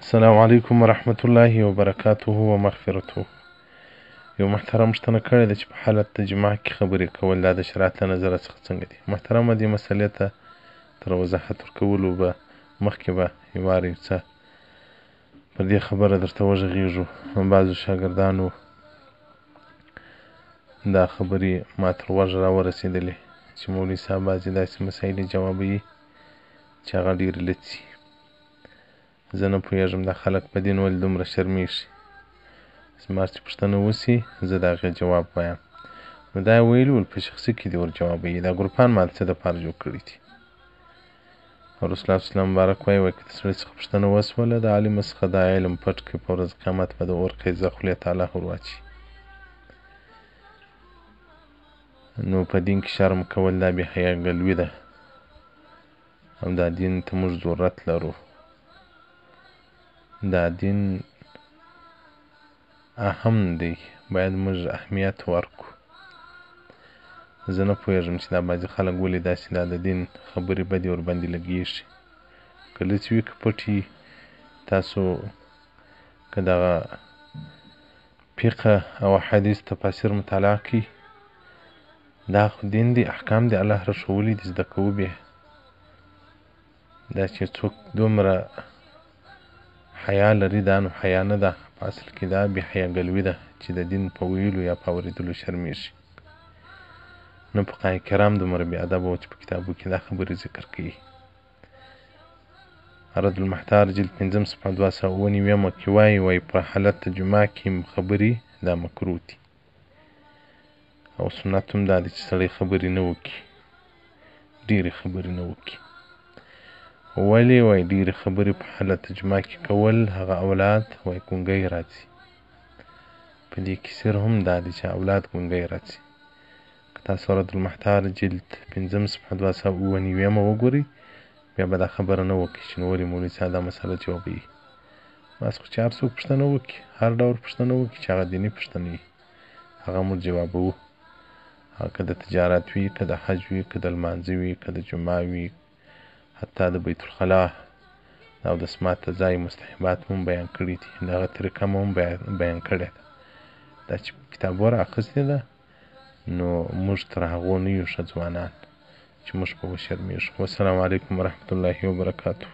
السلام علیکم ورحمت الله وبرکاته ومغفرته. یو محترم پوښتنه کړې ده چې په حالت د جماع کې خبرې کول دا د شریعت له نظره څخه څنګه دي؟ محترمه، دې مسئلې ته تر وضاحت ورکولو به مخکې به یو وار یو څه پر دې خبره درته وغږېږو. بعضو شاګردانو دا خبرې ما تر غوږه راورسېدلې چې مولوي صاحب بعضې داسې مسایلې جوابوي چې هغه ډېرې لڅې. زه نه پوهېږم دا خلک په دین ولې دومره شرمېږي. زما چې پوښتنه وسي زه د هغې جواب وایم. نو دا یې ویلي ول په شخصي کې دې ور جوابوي. دا ګروپان ما د څه دپاره جوړ کړي دي؟ او رسول الله صلی الله مبارک وایي، وایي که د سړي څخه پوښتنه وسوله د عالم څخه دا علم پټ کړي، په ورځ قیامت به د اور قیزه خولې ته الله ور واچوي. نو په دین کې شرم کول دا بې حیا ګلوي ده او دا دین ته موږ ضرورت لرو. دا دین اهم دی، باید موږ اهمیت ورکړو. زه نه پوهېږم چې دا بعضې خلک ولې داسې دا د دین خبرې بدې ورباندې لګېږي. که لڅې وي که پټې، تاسو که دغه فقه او احادیث تفاسیر مطالعه کړئ، دا خو دین دی، احکام دی الله راښوولي دي، زده کوو بیا. دا چې څوک دومره حیا لري دا نو حیا نه ده، په اصل کې دا بې حیا ګلوي ده چې د دین په ویلو یا په اورېدلو شرمېږي. نو فقهای کرام دومره بې ادبه وو چې په کتابو کې دا خبرې ذکر کوي. رد المحتار جلد پنځم صفحه 297 کې وایي، وایي په حالت د جماع کې خبرې دا مکروه دي او سنت هم دا دی چې سړی خبرې نه وکړي، ډېرې خبرې نه وکړي. ولې؟ وایي ډېرې خبرې په حالت جماع کې کول هغه اولاد وایي ګونګی راځي. په دې کې سر هم دا دی چې اولاد ګونګی راځي. که تاسو رد المحتار جلد پنځم صفحه 297 وګورئ بیا به دا خبره نه وکړي چې نو ولې مولوي صاحب دا مسله جوابوي. بس خو چې هر څوک پوښتنه وکړي، هر ډول پوښتنه وکړي چې هغه دیني پوښتنه وي، هغه موږ جوابوو. هغه که د تجارت وي، که د حج وي، که د لمانځه وي، که د جمعه وي، حتی د بیت الخلا د اودس ماته ځای مستحبات مو هم بیان کړي دي، د هغه طریقه مو هم بیان کړې ده. دا چې کتابو را اخیستې ده نو موږ تر هغو نه یو ښه ځوانان چې موږ په وشرمېږو. والسلام علیکم ورحمت الله وبرکاته.